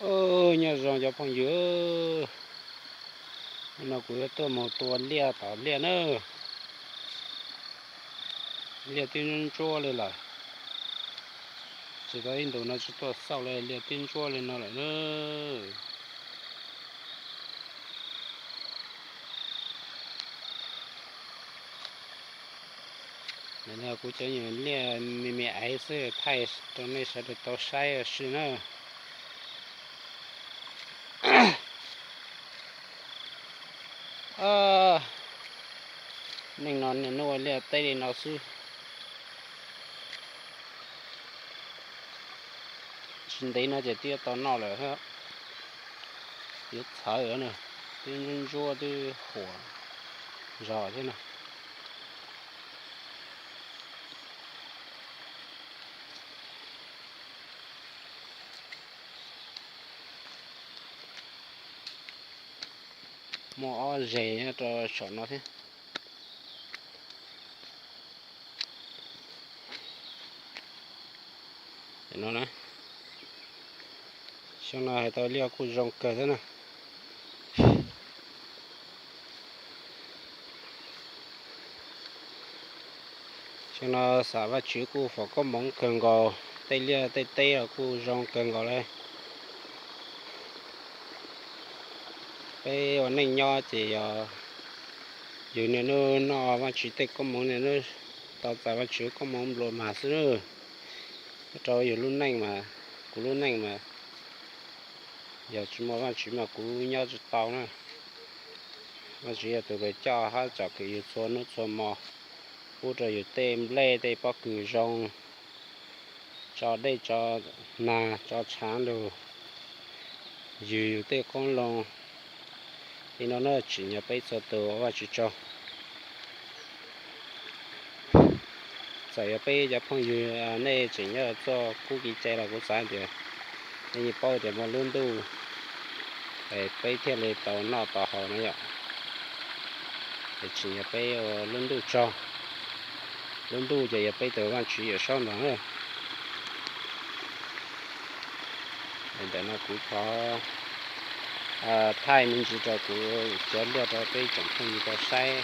Ub, nyob zoo cov phooj ywg, hnub no kuv yuav tuaj mus tua liaj tom liaj na. Liaj twb ntsuab li lawm, tsis tau ib ntus no tsis tuaj xauj li, liaj twb ntsuab li no lawm na. Kuv cov nyuag liaj me me aiv xwb thaij rau nej sawv daws tau saib ua si na. Neej no niaj hnub ua liaj teb li no xwb. Tsis ntev no ces twb yuav tau noj lawm thiab. Yuav txhawv na, twb ntsuab ntsuab twb huam zog thiab na. Muaj ob zeg nyob rau saum no thiab. No, xyoo no hais tau liaj kuj zoo kawg thiab na. Xyoo no xav Vajtswv kuj foom koob hmoov kawg nkaus, tej liaj tej teb los kuj zoo kawg nkaus li. Peb ua neej nyob ces yog yus niaj hnub noj Vajtswv tej koob hmoov, niaj hnub tau txais Vajtswv koob hmoov nplua mag xwb na. Rau yus lub neej mas, kuv lub neej mas yog tsis muaj Vajtswv mas kuv nyob tsis tau na. Vajtswv yog tus uas coj hab tsom kwm yus txhua hnub txhua hmo, pub rau yus tej nplej tej pob kws zoo, tso dej tso nag tso tshav lug, yug yus tej qoob loo. Li no na, tsim nyog peb txhua tus ua Vajtswv tsaug. Txawm yog peb cov phooj ywg nej tseem nyob txoj kub kev cai los kuv xav tias nej yeej paub tias muaj lub ntuj peb thiaj li tau noj tau haus na yom. Es tsim nyog peb ua lub ntuj tsaug. Lub ntuj ces yog peb tus Vajtswv Yawm Saub ntag na. Ntawm no kuv thov thaij me ntsis rau kuv cov liaj rau peb tsoom phooj ywg tau saib.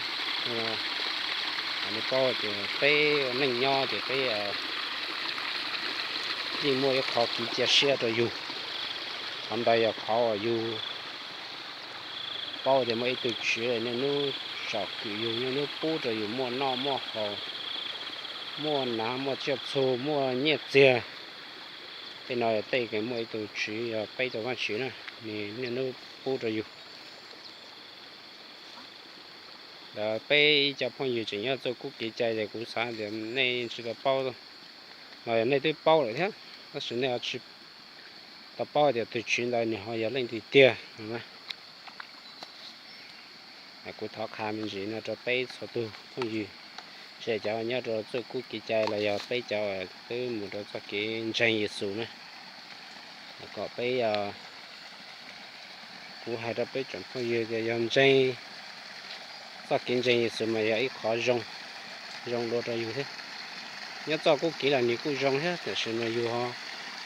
Nej paub tias peb ua neej nyob ces peb yeej muaj ib qho kev cia siab rau yus. Qhov ntawd yog qhov uas yus paub tias muaj ib tug Tswv niaj hnub tsom kwm yus, niaj hnub pub rau yus muaj noj muaj haus, muaj hnav muaj tsiaj txhu, muaj nyiaj txiag. Tej no yog tej uas muaj ib tug Tswv yog peb tus Vajtswv na, nws niaj hnub pub rau yus. Peb ib cov phooj ywg tseem nyob txoj kub kev cai ces kuv xav tias nej tsis tau paub, los yog nej twb paub lawm thiab, tab sis nej ho tsis tau paub tias tus Tswv ntawd nws ho yog leej twg tiag. Kuv thov qha me ntsis no rau peb txhua tus phooj ywg, tsis hais cov nyob rau txoj kub kev cai los yog peb cov twb mus rau txoj kev ntseeg Yexus na, kom peb, kuv hais rau peb tsoom phooj ywg tias yog ntseeg, txoj kev ntseeg Yexus mas yog ib qhov zoo, zoo dua rau yus thiab. Nyob txoj kub kev los nws kuj zoo thiab, tiam sis mas yus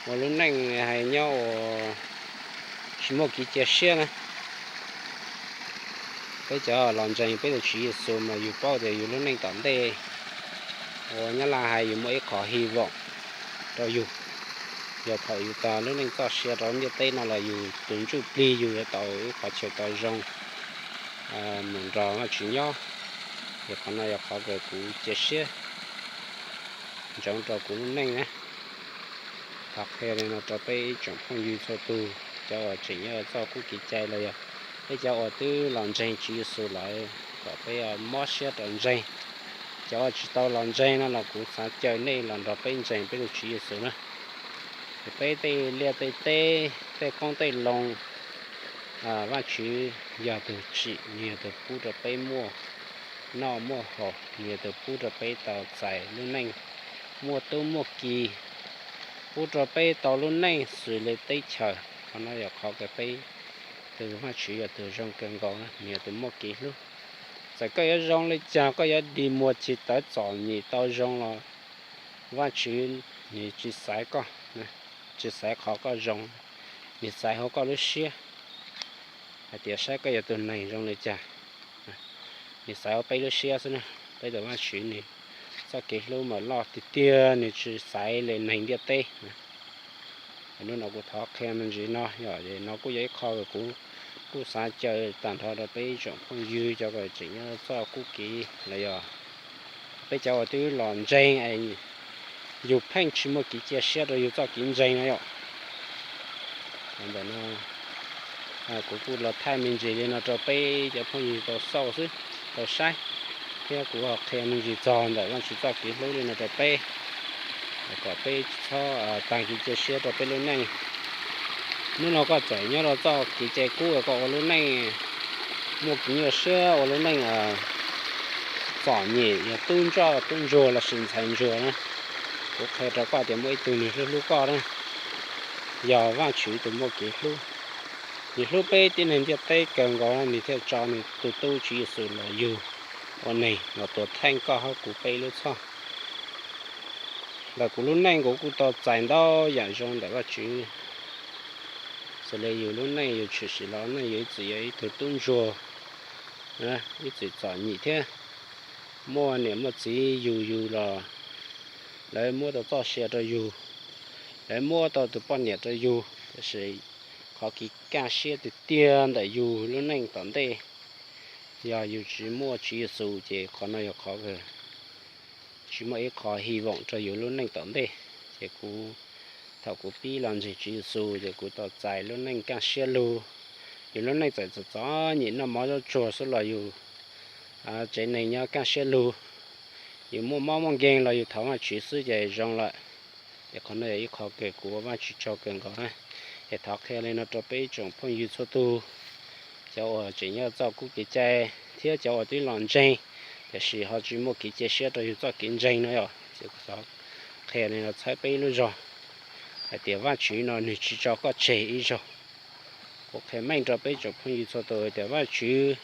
ua lub neej hais nyob ua tsis muaj kev cia siab na. Peb cov los ntseeg peb tus Tswv Yexus mas yus paub tias yus lub neej tom ntej, ua Nyab Laj hais yus muaj ib qho hy vọng rau yus. Yog thaum yus tag lub neej txoj sia rau ntiaj teb no los yus tus ntsuj plig yus yuav tau ib qhov chaw tau zoo mus nrog Vajtswv nyob. Ces qhov no yog qhov uas kuv cia siab ntsoov rau kuv lub neej na. Thov qhia li no rau peb ib tsoom phooj ywg txhua tus, cov uas tseem nyob txoj kub kev cai los yog peb cov uas twb los ntseeg Tswv Yexus lawm, kom peb mob siab rau ntseeg. Cov uas tsis tau los ntseeg no los kuv xav caw nej los nrog peb ntseeg peb tus Tswv Yexus na. Ces peb tej liaj tej teb, tej qoob tej loo, Vajtswv yog tus tsim, nws yog tus pub rau peb muaj noj muaj haus, nws yog tus pub rau peb tau txais lub neej muaj tub muaj ki, pub rau peb tau lub neej xws li teb chaws. Qhov no yog qhov uas peb tus Vajtswv yog tus zoo kawg nkaus na, nws yog tus muaj kev hlub. Txawm koj yuav zoo li cas, koj yuav dig muag tsis tawv txom nyem tau zoo los Vajtswv nws tsis xaiv koj, tsis xaiv qhov koj zoo. Nws xaiv hauv koj lub siab hais tias saib koj yog tus neeg zoo li cas. Nws xaiv hauv peb lub siab xwb na. Peb tus Vajtswv nws txoj kev hlub mas loj tiag tiag, nws tsis xaiv li neeg ntiaj teb. Hnub no kuv thov qhia me ntsis no, yog no kuj yog ib qho kuv kuj xav caw tag nrho rau peb tsoom phooj ywg cov uas tseem nyob txoj kub kev los yog peb cov uas twb los ntseeg, yus pheej tsis muaj kev cia siab rau yus txoj kev ntseeg no yom. Ntawm no kuv kuj los thaij me ntsis li no rau peb cov phooj ywg tau xauj xwb, tau saib, thiab kuv ho qhia me ntsis txog ntawm Vajtswv txoj kev hlub li no rau peb, kom peb txhob tag kev cia siab rau peb lub neej. Hnub no koj txawm nyob rau txoj kev cai kub, koj ua lub neej muaj kev nyuaj siab, ua lub neej txom nyem, yog tub ntsoj tub ntsuag lossis ntxhais ntsuag na, kuv qhia rau koj tias muaj ib tug nws hlub hlub koj na, yog Vajtswv tus muaj kev hlub. Nws hlub peb tib neeg ntiaj teb kawg nkaus, nws thiaj tso nws tus tub Tswv Yexus los yug ua neeg los tuag theej koj hab kuv peb lub txhoj. Ntawm kuv lub neej kuv kuj tau txais ntau yam zoo ntawm Vajtswv. Xws li yus lub neej yus tshwm sim los neej yus ib txwm yog ib tug tub ntsuag, ib txwm txom nyem thiab. Muaj niam muaj txiv yug yus los lawv muab tau txoj sia rau yus, lawv muab tau tus poj niam rau yus, tiam sis qhov kev kaj siab tiag tiag ntawm yus lub neej tom ntej, yog yus tsis muaj Tswv Yexus ces qhov no yog qhov tsis muaj ib qho hy voom rau yus lub neej tom ntej. Ces kuv, thaum kuv pib los ntseeg Tswv Yexus ces kuv tau txais lub neej kaj siab lug. Yus lub neej txawm txom txom nyem noj mov zaub tsuag xwb los yus tsev neeg nyob kaj siab lug. Yus muaj mob muaj nkeeg los yus thov Vajtswv xwb ces zoo lawm. Ces qhov no yog ib qho kws kuv ua Vajtswv tsaug kawg nkaus na. Es thov qhia li no rau peb tsoom phooj ywg txhua tus, cov uas tseem nyob txoj kub kev cai thiab cov uas twb los ntseeg, tiam sis ho tsis muaj kev cia siab rau yus txoj kev ntseeg no yom. Ces kuv thov qhia li no txhawb peb ib lub zog hais tias Vajtswv no nws tsis tso koj tseg ib zaug. Kuv qhia meej rau peb tsoom phooj ywg txhua tus tias Vajtswv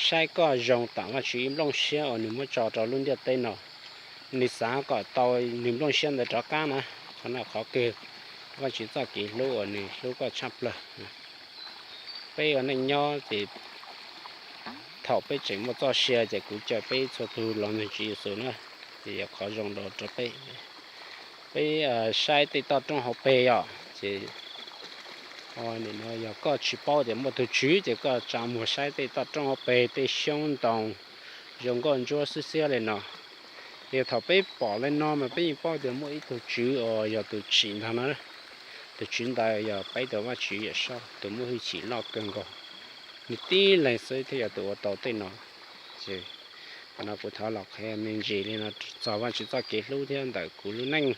saib koj zoo tam Vajtswv ib nplooj siab uas nws muab tso rau lub ntiaj teb no. Nws xav kom tau nws nplooj siab ntawd rov qab na. Qhov no qhov kawg, Vajtswv txoj kev hlub uas nws hlub koj tshaj plaws. Peb ua neej nyob ces thaum peb tseem muaj txoj sia ces kuv caw peb txhua tus los ntseeg Tswv Yexus na, ces yog qhov zoo rau peb. Peb saib tej toj roob hauv pes yom, ces nim no yog koj tsis paub tias muaj tus Tswv ces koj tsa muag saib tej toj roob hauv pes, tej xyoob ntoo zoo nkauj ntsuab xiab xiab li no. Yog thaum peb pom li no mas peb yeej paub tias muaj ib tug Tswv uas yog tus tsim ntag na. Tus Tswv ntawd yog peb tus Vajtswv Yawm Saub, tus muaj hwj chim loj kawg nkaus. Nws tib leeg xwb thiaj yog tus ua tau tej no. Ces qhov no kuv thov los qhia me ntsis li no txog Vajtswv txoj kev hlub thiab ntawm kuv lub neej,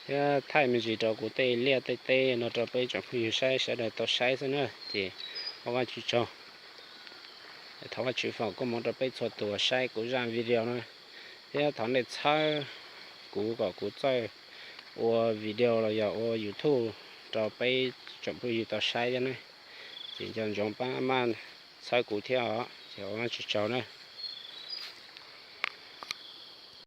thiab thaij me ntsis rau kuv tej liaj tej teb no rau peb tsoom phooj ywg saib sawv daws tau saib xwb na. Ces ua Vajtswv tsaug. Thov Vajtswv foom koob hmoov rau peb txhua tus saib kuv zaj video no, thiab thov nej txhawb kuv kom kuv txawj ua video los yog ua YouTube rau peb tsoom phooj ywg tau saib thiab na. Ces nco ntsoov pab maj txhawb kuv thiab os. Ces ua Vajtswv tsaug na.